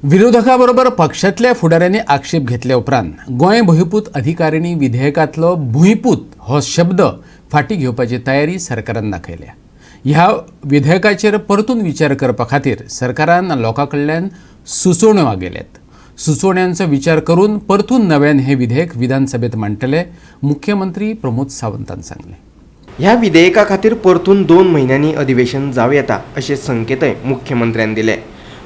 विरोधकां बरोबर पक्षांतल्या फुडाऱ्यांनी आक्षेप घेतल्या उपरांत गोंय भुंयपूत अधिकारिणी विधेयकांतलो भुंयपूत हो शब्द फाटीं घेवपाची तयारी सरकारान दाखयल्या. ह्या विधेयकाचेर परतून विचार करपा खातीर सरकारान लोकां कडल्यान सुचोवण्यो मागयल्यात. सुचोवण्यांचो विचार करून परतून नव्यान हें विधेयक विधानसभेत मांडटले, मुख्यमंत्री प्रमोद सावंतान सांगलें. ह्या विधेयका खातीर परतून 2 म्हयन्यांनी अधिवेशन जावं येता अशे संकेतय मुख्यमंत्र्यान दिले.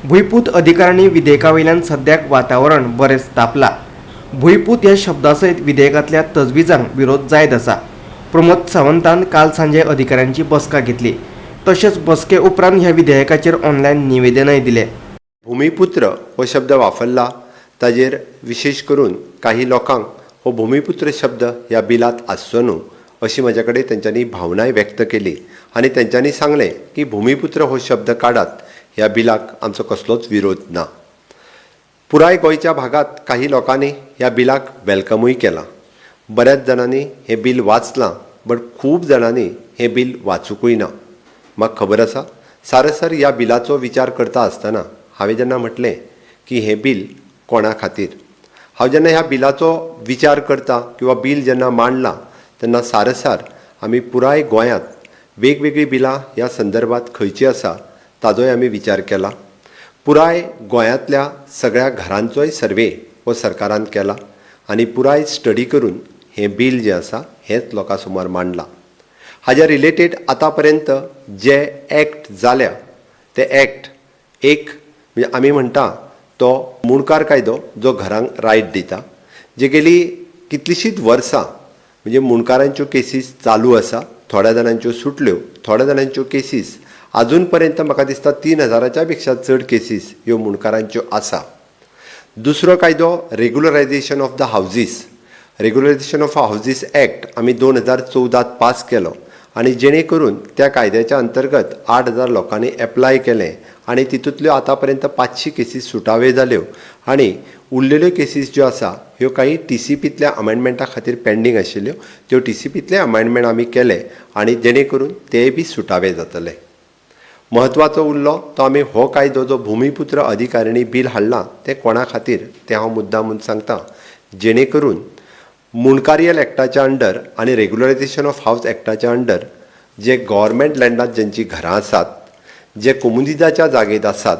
भुंयपूत अधिकारिणी विधेयका वयल्यान सद्याक वातावरण बरेंच तापलां. भुंयपूत ह्या शब्दा सयत विधेयकांतल्या तजविजांक विरोध जायत आसा. प्रमोद सावंतान काल सांजे अधिकाऱ्यांची बसका घेतली. तशेंच बसके उपरांत ह्या विधेयकाचेर ऑनलायन निवेदनय दिलें. भुमिपुत्र हो शब्द वापरला ताजेर विशेश करून काही लोकांक हो भुमिपुत्र शब्द ह्या बिलांत आसचो न्हू अशी म्हज्या कडेन तेंच्यांनी भावनाय व्यक्त केली आनी तेंच्यांनी सांगलें की भुमिपुत्र हो शब्द काडात, ह्या बिलाक आमचो कसलोच विरोध ना. पुराय गोंयच्या भागांत काही लोकांनी ह्या बिलाक वेलकमूय केलां. बऱ्याच जाणांनी हें बील वाचलां, बट खूब जाणांनी हें बील वाचुंकूय ना. म्हाका खबर आसा, सारासर ह्या बिलाचो विचार करता आसतना हांवें जेन्ना म्हटलें की हें बील कोणा खातीर, हांव जेन्ना ह्या बिलाचो विचार करता किंवा बील जेन्ना मांडलां तेन्ना सारसार आमी पुराय गोंयांत वेगवेगळीं बिलां ह्या संदर्भात खंयचीं आसा ताजोय आमी विचार केला. पुराय गोंयांतल्या सगळ्या घरांचोय सर्वे हो सरकारान केला आनी पुराय स्टडी करून हें बील जें आसा हेंच लोकां समोर मांडलां. हाज्या रिलेटेड आतां पर्यंत जे एक्ट जाल्या ते एक्ट एक म्हणजे आमी म्हणटा तो मुणकार कायदो, जो घरांक रायट दिता, जे गेली कितलींशींच वर्सां म्हणजे मुणकारांच्यो केसीस चालू आसा. थोड्या जाणांच्यो सुटल्यो, थोड्या जाणांच्यो केसीस आजून पर्यंत म्हाका दिसता 3000च्या पेक्षा चड केसीस ह्यो मुणकारांच्यो आसा. दुसरो कायदो Regularisation of the Houses, Regularisation of Houses Act आमी 2014त पास केलो आनी जेणे करून त्या कायद्याच्या अंतर्गत 8000 लोकांनी एप्लाय केलें आनी तितूंतल्यो आतां पर्यंत 500 केसीस सुटावे जाल्यो आनी उरलेल्यो केसीस ज्यो आसा ह्यो काही टीसीपींतल्या अमेंडमेंटा खातीर पेंडींग आशिल्ल्यो. त्यो टीसीपींतले अमेंडमेंट आमी केले आनी जेणे करून तेय बी सुटावे जातले. म्हत्वाचो उरलो तो आमी हो कायदो जो भुमिपुत्र अधिकारिणी बील हाडलां तें कोणा खातीर तें हांव मुद्दाम म्हूण सांगता, जेणे करून मुंडकारियल एक्टाच्या अंडर आनी रेग्युलरायझेशन ऑफ हावज एक्टाच्या अंडर जे गव्हर्मेंट लँडात जेंची घरां आसात, जे कोमुनिदाच्या जागेत आसात,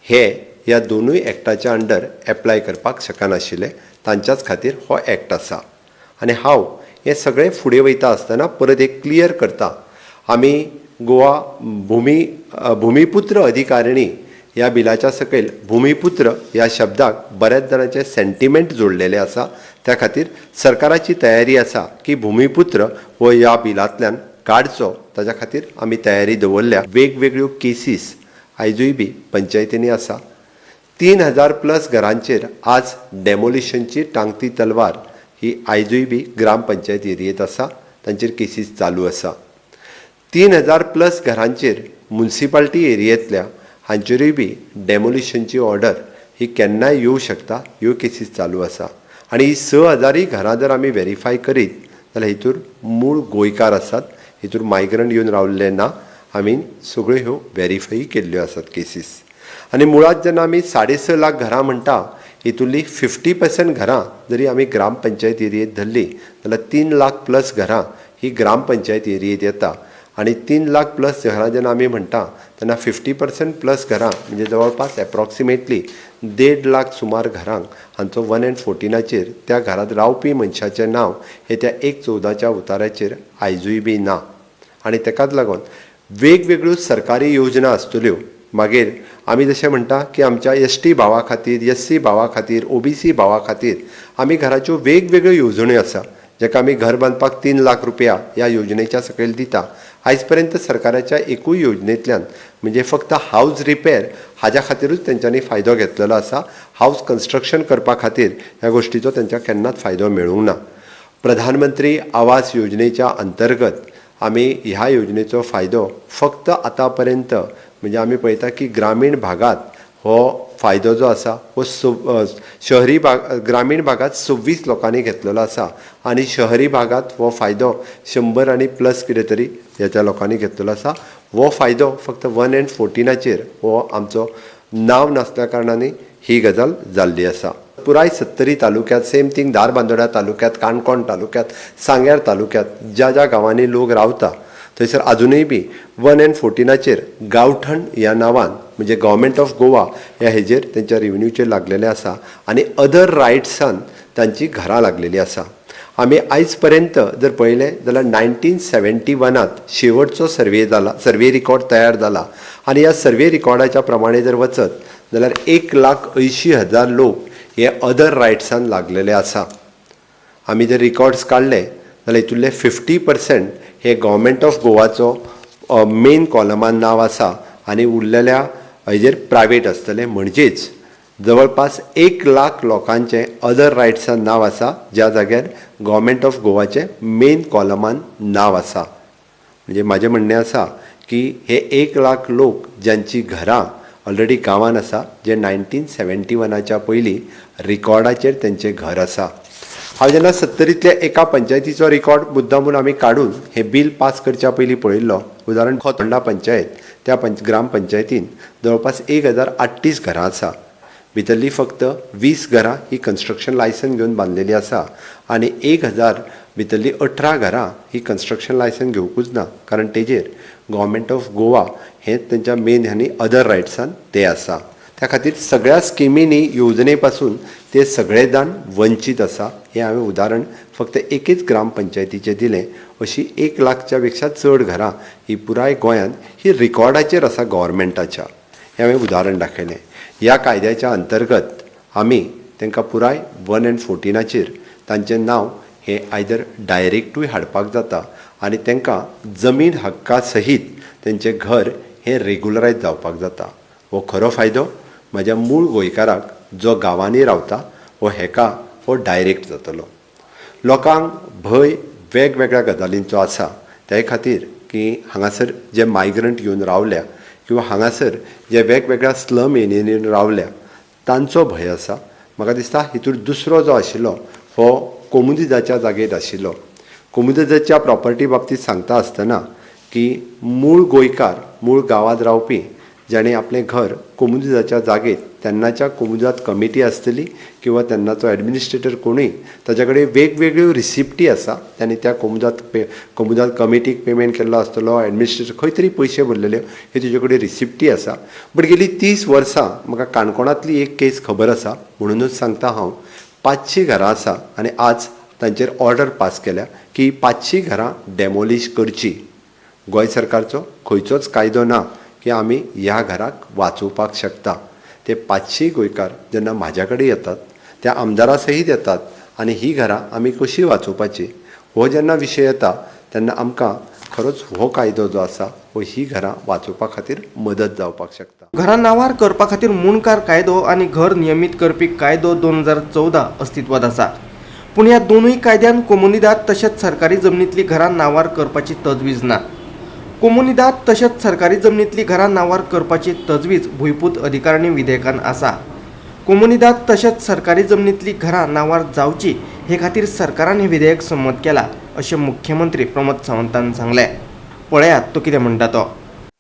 हे ह्या दोनूय एक्टाच्या अंडर एप्लाय करपाक शकनाशिल्ले. तांच्याच खातीर हो एक्ट आसा. आनी हांव हें सगळें फुडें वयता आसतना परत एक क्लियर करता, आमी गोवा भुमिपुत्र अधिकारिणी ह्या बिलाच्या सकयल भुमिपुत्र ह्या शब्दाक बऱ्याच जाणांचे सेंटिमेंट जोडलेले आसा. त्या खातीर सरकाराची तयारी आसा की भुमिपुत्र हो ह्या बिलांतल्यान काडचो. ताच्या खातीर आमी तयारी दवरल्या. वेगवेगळ्यो केसीस आयजूय बी पंचायतींनी आसा. 3000 प्लस घरांचेर आज डेमोलिशनची टांगती तलवार ही आयजूय बी ग्रामपंचायत एरियेत आसा, तांचेर केसीस चालू आसा. 3000 प्लस घरांचेर मुन्सिपाल्टी एरियेंतल्या हांचेरूय बी डेमोलिशनची ऑर्डर ही केन्नाय येवं शकता, ह्यो केसीस चालू आसा. आनी ही 6000य घरां जर आमी वेरीफाय करीत जाल्यार हितूर मूळ गोंयकार आसात, हितूर मायग्रंट येवन रावल्ले ना. आमी सगळ्यो ह्यो वेरीफाय केल्ल्यो आसात केसीस. आनी मुळांत जेन्ना आमी 6.5 लाख घरां म्हणटा, हितूंतली 50% घरां जरी आमी ग्रामपंचायत एरियेत धरली जाल्यार 3 लाख प्लस घरां ही ग्रामपंचायत एरियेत येता. आनी 3 लाख प्लस घरां जेन्ना आमी म्हणटा तेन्ना 50% प्लस घरां म्हणजे जवळपास एप्रॉक्सिमेटली 1.5 लाख सुमार घरांक हांचो 1 एंड 14नाचेर त्या घरांत रावपी मनशाचें नांव हें त्या 1/14च्या उताऱ्याचेर आयजूय बी ना. आनी तेकाच लागून वेगवेगळ्यो सरकारी योजना आसतल्यो, मागीर आमी जशें म्हणटा की आमच्या एसटी भावा खातीर, एससी भावा खातीर, ओबीसी भावा खातीर आमी घराच्यो वेगवेगळ्यो येवजण्यो आसा, जेका आमी घर बांदपाक 3 लाख रुपया ह्या योजनेच्या सकयल दिता. आयज पर्यंत सरकाराच्या एकूय योजनेंतल्यान म्हणजे फक्त हावज रिपेर हाज्या खातीरूच तेंच्यांनी फायदो घेतलेलो आसा. हावज कन्स्ट्रक्शन करपा खातीर ह्या गोश्टीचो तेंच्या केन्नाच फायदो मेळूंक ना. प्रधानमंत्री आवास योजनेच्या अंतर्गत आमी ह्या योजनेचो फायदो फक्त आतां पर्यंत म्हणजे आमी पळयता की ग्रामीण भागांत हो फायदो जो आसा हो शहरी भाग, ग्रामीण भागांत 26 लोकांनी घेतलेलो आसा आनी शहरी भागांत हो फायदो 100 आनी प्लस कितें तरी हेच्या लोकांनी घेतलेलो आसा. हो फायदो फक्त 1 एंड 14नाचेर हो आमचो नांव नासल्या कारणांनी ही गजाल जाल्ली आसा. पुराय सत्तरी तालुक्यात सेम थींग, धारबांदोड्या तालुक्यात, काणकोण तालुक्यात, सांग्यार तालुक्यात ज्या ज्या गांवांनी लोक रावता थंयसर आजुनूय बी 1 एंड 14आचेर गांवठण ह्या नांवान, म्हणजे गव्हर्मेंट ऑफ गोवा ह्या हेजेर तेंच्या रिव्हेन्यूचेर लागलेलें आसा आनी अदर रायट्सान तांची घरां लागलेलीं आसा. आमी आयज पर्यंत जर पळयलें जाल्यार 1971त शेवटचो सर्वे जाला, सर्वे रिकॉर्ड तयार जाला आनी ह्या सर्वे रिकॉर्डाच्या प्रमाणे जर वचत जाल्यार 1,80,000 लोक हे अदर रायट्सान लागलेले आसा. आमी जर रिकॉर्ड्स काडले जाल्यार हितूंतले 50% हे गव्हर्मेंट ऑफ गोवाचो मेन कॉलमान नांव आसा आनी उरलेल्या हेजेर प्रायवेट आसतलें. म्हणजेच जवळपास 1 लाख लोकांचें अदर रायट्सान नांव आसा, ज्या जाग्यार गव्हर्मेंट ऑफ गोवाचें मेन कॉलमान नांव आसा. म्हणजे म्हाजें म्हणणें आसा की हे 1 लाख लोक ज्यांची घरां ऑलरेडी गांवान आसा, जे 1971च्या पयलीं रिकॉर्डाचेर तेंचें घर आसा. हांव जेन्ना सत्तरींतल्या एका पंचायतीचो रिकॉर्ड मुद्दामून आमी काडून हें बील पास करच्या पयलीं पळयल्लो, उदाहरण खोतोंडा पंचायत, त्या पंच ग्रामपंचायतीन जवळपास 1038 घरां आसा. भितरलीं फक्त 20 घरां ही कन्स्ट्रक्शन लायसन घेवन बांदलेली आसा आनी 1000 भितरलीं 18 घरां ही कन्स्ट्रक्शन लायसन घेवकूच ना, कारण तेजेर गव्हर्मेंट ऑफ गोवा हें तेंच्या मेन आनी अदर रायट्सान ते आसा. त्या खातीर सगळ्या स्किमींनी, येवजणे पासून ते सगळे जाण वंचीत आसा. हें हांवें उदाहरण फक्त एकेच ग्रामपंचायतीचें दिलें. अशी 1 लाखच्या पेक्षा चड घरां ही पुराय गोंयांत ही रिकॉर्डाचेर आसा गव्हर्मेंटाच्या, हें हांवें उदाहरण दाखयलें. ह्या कायद्याच्या अंतर्गत आमी तांकां पुराय 1 एंड 14आचेर तांचें नांव हें आयदर डायरेक्टूय हाडपाक जाता आनी तांकां जमीन हक्का सहीत तेंचें घर हें रेगुलरायज जावपाक जाता. हो खरो फायदो म्हाज्या मूळ गोंयकाराक जो गांवांनी रावता हो हेका हो डायरेक्ट जातलो. लोकांक भंय वेगवेगळ्या गजालींचो आसा, त्या खातीर की हांगासर जे मायग्रंट येवन रावल्या किंवा हांगासर जे वेगवेगळ्या स्लम एरियेनी येवन रावल्या तांचो भंय आसा. म्हाका दिसता हितूर दुसरो जो आशिल्लो हो कोमुनिदादच्या जागेर आशिल्लो. कोमुनिदादच्या प्रॉपर्टी बाबतींत सांगता आसतना की मूळ गोंयकार, मूळ गांवांत रावपी, जाणें आपलें घर कोमुनिदादच्या जागेत, तेन्नाच्या कोमुनिदाद कमिटी आसतली किंवा तेन्नाचो एडमिनिस्ट्रेटर कोणूय, ताच्या कडेन वेगवेगळ्यो रिसिप्टी आसा. तांणी त्या कोमुनिदाद कमिटीक पेमेंट केल्लो आसतलो, एडमिनिस्ट्रेटर खंय तरी पयशे भरलेले, हे तुजे कडेन रिसिप्टी आसा. बट गेली 30 वर्सां म्हाका काणकोणांतली एक केस खबर आसा म्हणुनूच सांगता हांव. 500 घरां आसा आनी आज तांचेर ऑर्डर पास केल्या की 500 घरां डेमोलीश करची. गोंय सरकारचो खंयचोच कायदो ना की आमी ह्या घराक वाचोवपाक शकता. ते 500 गोंयकार जेन्ना म्हाज्या कडेन येतात, त्या आमदारा सहीत येतात आनी ही घरां आमी कशीं वाचोवपाची हो जेन्ना विशय येता तेन्ना आमकां खरोच हो कायदो जो आसा हो ही घरां वाचोवपा खातीर मदत जावपाक शकता. घरां नांवार करपा खातीर मुंडकार कायदो आनी घर नियमीत करपी कायदो 2014 अस्तित्वात आसा. पूण ह्या दोनूय कायद्यान कोमुनिदाद तशेंच सरकारी जमनींतलीं घरां नांवार करपाची तजवीज ना. कोमुनिदाद तशेंच सरकारी जमनींतलीं घरां नांवार करपाची तजवीज भुंयपूत अधिकारणी विधेयकान आसा. कोमुनिदाद तशेंच सरकारी जमनींतलीं घरां नांवार जावची हे खातीर सरकारान हें विधेयक संमत केलां, अशें मुख्यमंत्री प्रमोद सावंतान सांगलें. पळयात तो कितें म्हणटा तो.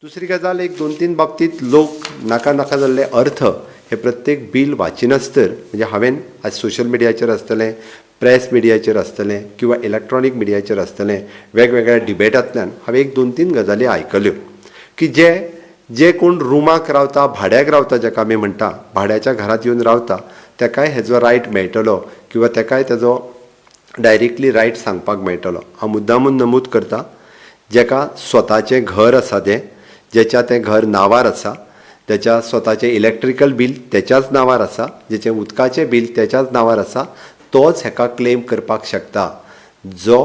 दुसरी गजाल, एक दोन तीन बाबतींत लोक नाका नाका जाल्ले अर्थ हे प्रत्येक बील वाचिनासतर, म्हणजे हांवें आज सोशल मिडियाचेर आसतलें, प्रेस मिडियाचेर आसतलें किंवा इलेक्ट्रॉनीक मिडियाचेर आसतलें, वेगवेगळ्या डिबेटांतल्यान हांवें एक दोन तीन गजाली आयकल्यो की जे जे कोण रुमाक रावता, भाड्याक रावता, जाका आमी म्हणटा भाड्याच्या घरांत येवन रावता, ताकाय हेजो रायट मेळटलो किंवा ताकाय तेजो डायरेक्टली रायट सांगपाक मेळटलो. हांव मुद्दामून नमूद करता, जेका स्वताचें घर आसा, तें जेच्या तें घर नांवार आसा, तेच्या स्वताचें इलेक्ट्रिकल बील तेच्याच नांवार आसा, जेचें उदकाचें बील तेच्याच नांवार आसा, तोच हेका क्लेम करपाक शकता. जो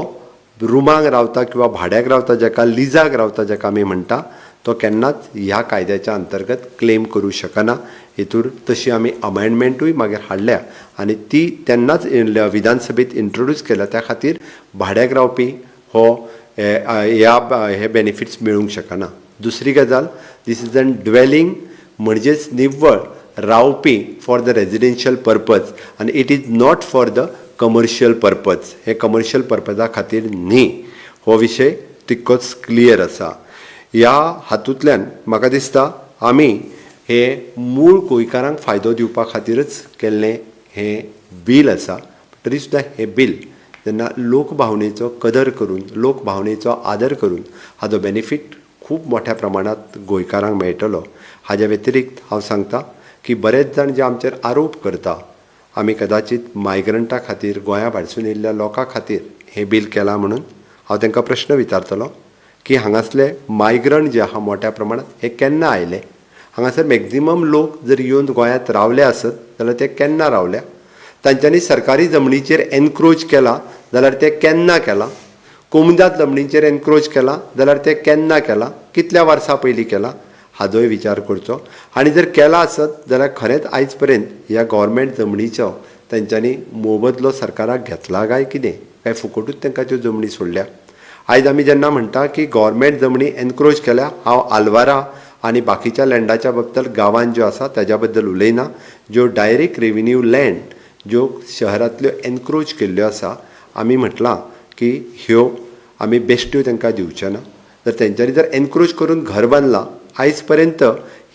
रुमाक रावता किंवा भाड्याक रावता, जाका लिजाक रावता जाका आमी म्हणटा, तो केन्नाच ह्या कायद्याच्या अंतर्गत क्लेम करूं शकना. हेतूर तशी आमी अमेंडमेंटूय मागीर हाडल्या आनी ती तेन्नाच विधानसभेत इंट्रोड्यूस केल्या. त्या खातीर भाड्याक रावपी हो ह्या हे बेनिफिट्स मेळूंक शकना. दुसरी गजाल, this is an dwelling, म्हणजेच निव्वळ रावपी, फॉर the residential purpose आनी it is not for the commercial purpose. हे कमर्शियल पर्पजा खातीर न्ही, हो विशय तितकोच क्लियर आसा. ह्या हातूंतल्यान म्हाका दिसता आमी हे मूळ गोंयकारांक फायदो दिवपा खातीरच केल्लें हें बील आसा. तरी सुद्दां हें बील जेन्ना लोकभावनेचो कदर करून, लोकभावनेचो आदर करून हाजो बेनिफीट खूब मोठ्या प्रमाणांत गोंयकारांक मेळटलो. हाज्या व्यतिरिक्त हांव सांगता की बरेच जाण जे आमचेर आरोप करता, आमी कदाचीत मायग्रंटा खातीर, गोंया भायरसून येयल्ल्या लोकां खातीर हें बील केलां म्हणून, हांव तांकां प्रश्न विचारतलो की हांगासले मायग्रंट जे आहा मोठ्या प्रमाणांत हे केन्ना आयले? हांगासर मॅक्झिमम लोक जर येवन गोंयांत रावले आसत जाल्यार ते केन्ना रावल्या? तांच्यांनी सरकारी जमनीचेर एनक्रोच केला जाल्यार ते केन्ना केलां? कोमुनिदाद जमनीचेर एनक्रोच केलां जाल्यार ते केन्ना केलां, कितल्या वर्सां पयलीं केलां, हाजोय विचार करचो. आनी जर केला आसत जाल्यार खरेंच आयज पर्यंत ह्या गोवोरमेंट जमनीचो तेंच्यांनी मोबदलो सरकाराक घेतला काय कितें, काय फुकटूच तांकां त्यो जमनी सोडल्या? आयज आमी जेन्ना म्हणटा की गोवोरमेंट जमनी एनक्रोच केल्या, हांव आलवारा आनी बाकीच्या लँडाच्या बद्दल गांवांत ज्यो आसा ताज्या बद्दल उलयना. ज्यो डायरेक्ट रेविन्यू लँड ज्यो शहरांतल्यो एनक्रोच केल्ल्यो आसा, आमी म्हटलां की ह्यो आमी बेश्ट्यो तांकां दिवचे ना. जर तेंच्यांनी जर एनक्रोच करून घर बांदलां, आयज पर्यंत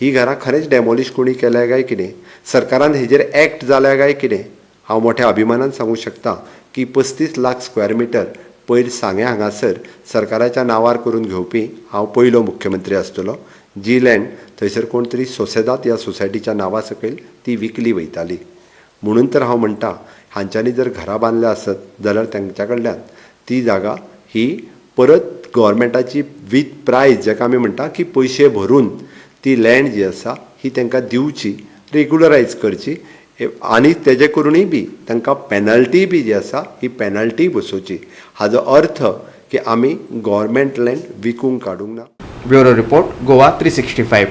ही घरां खरेंच डेमोलिश कोणी केल्या काय कितें? सरकारान हेजेर एक्ट जाल्या काय कितें? हांव मोठ्या अभिमानान सांगूं शकता की 35 लाख स्क्वेअर मिटर पयर सांगें हांगासर सरकाराच्या नांवार करून घेवपी हांव पयलो मुख्यमंत्री आसतलो. जी लँड थंयसर कोण तरी सोसेदात ह्या सोसायटीच्या नांवा सकयल ती विकली वयताली. म्हणून तर हांव म्हणटा, हांच्यांनी जर घरां बांदल्या आसत जाल्यार तांच्या कडल्यान ती जागा ही परत गोवोरमेंटाची वीथ प्रायस, जाका आमी म्हणटा की पयशे भरून ती लँड जी आसा ही तांकां दिवची, रेगुलरायज करची आनी तेजे करुनूय बी तांकां पेनल्टी बी जी आसा ही पेनल्टी बसोवची. हाजो अर्थ की आमी गोवोरमेंट लँड विकूंक काडूंक ना. Bureau report, Goa 365.